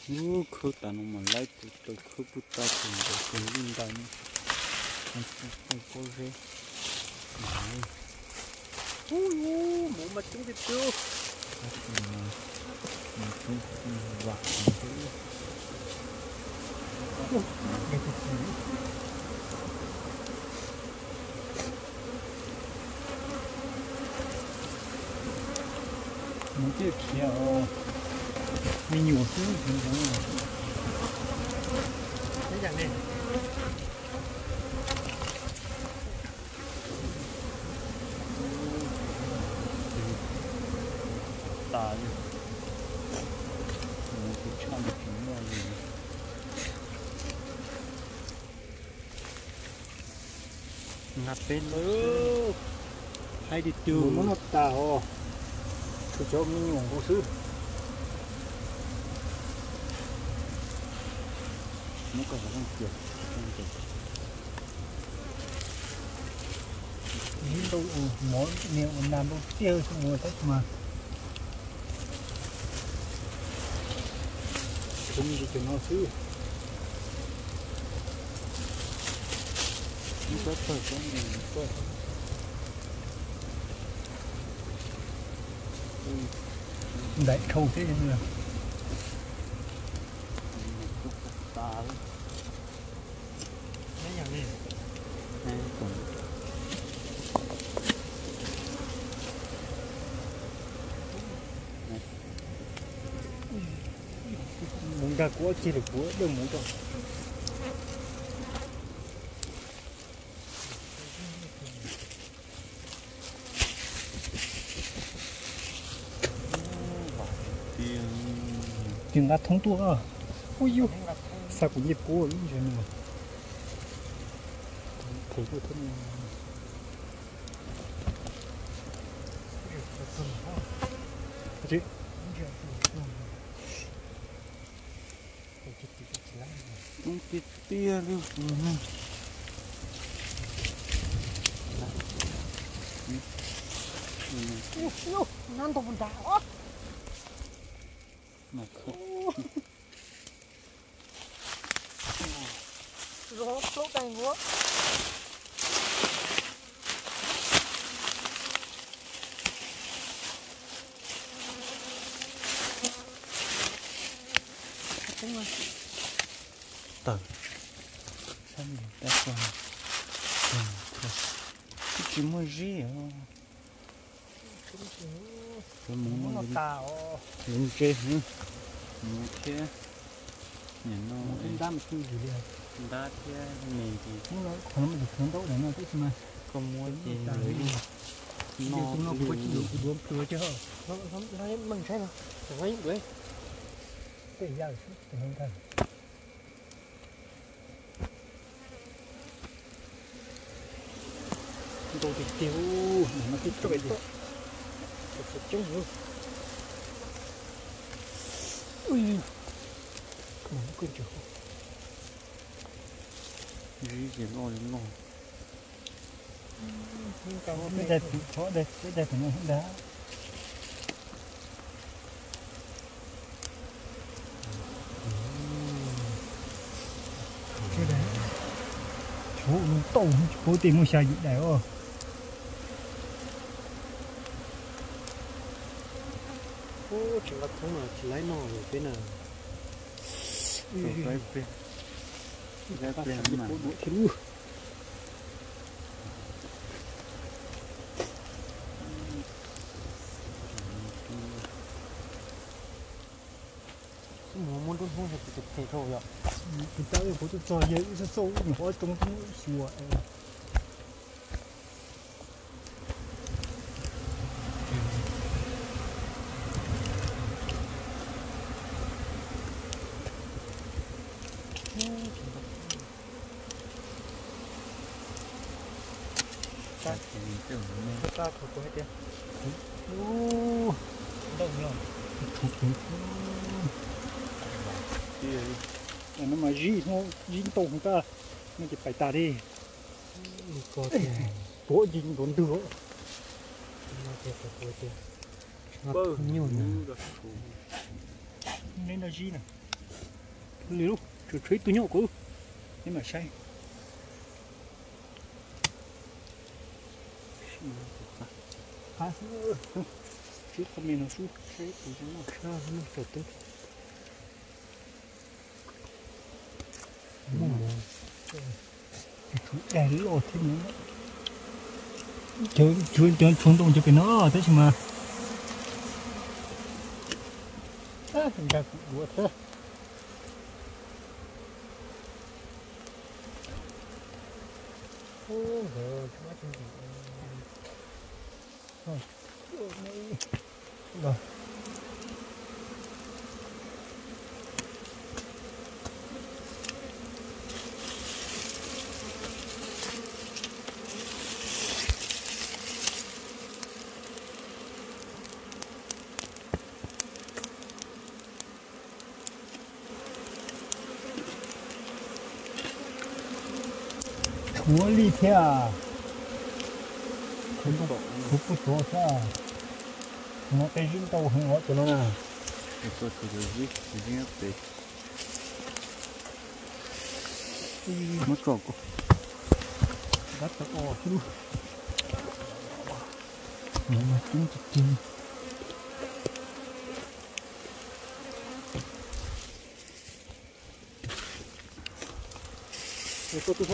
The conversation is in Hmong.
Ub, khawb tas no mas laib tus tau khawb puag ta tus ntawd kawg li ntawd ne. Pob zeb. Ub, mov mas coob tiag tiag. Mus ciaj khiav os, me nyuam xwb. Tas li, mus tus tshaj no tsis muaj li. Nqa peb lub, haib tiag tiag. Muab noj tas os, tshuav cov me nyuam nkaus xwb. Muab koj hav zoov cia, ntau, mov niag ua nas ntau tiag xwb mus tab mas. Tsuas me ntsis cov no xwb. Ib tsob tawg tsob ntoo tuaj. Ntaim dhau thiab. Mus nkag kuv ob ceg lawm kuv dawj mus rau. Ces nqa thoob tuaj. Ub yus, xa kuv ncej puab lub ntses no. Them tuaj thiab. Coob tiag tiag li. Nab ntau nrad. Zoo plaub dai nkuav. Tawm, sab tab tsis muaj zib os. Mus no tas, ntse, mus thiab. Nim no ntab thiab me ntsis. Qhov no mas tus kheev ntau daim no tib si mas koj muab ces lawv yeej noj. Tus no kuv tsis yuav, kuv duav pluav cog. Tej ya xwb tus no ntag. Ntau tiag tiag, no tib toj toj coob. Zib ces loj li loj. Peb daig tus no ntag. Tshuav ua tau tsis paub tej muaj xya yim daim os. Tseem nqa thoob no tsis laib noj li peb na. Laib pliag, laib pliag mas. Xub mus muab nruab hnub yog tus tus phem dhau yom. Tus tab kuv tuaj txog yawg wb txoj txoj ub nyuam qhuav tsoo tub xyuas. Ntau no mas zib, zib ntau hov tas, no ces pais tas li. Tuav nce ntuav ntwg. Nyuj ne, neb nrog zib na. Li lub, tshuav ib tug nyob kuv, peb mam saib. Sib qho me no xwb, saib tus zoo noj tshaj noj tsaus teb. Tshuav daig loj thiab no. Cov tshuav ntoo cov pem no tab sis mas nkag kuv duav thiab. Tshuav li thiab. Tshuav puag tod thiab. No tej zib ntau heev os cov no na. Muab tso, ntab tau os xwb. Coob tiag tiag. Koj tus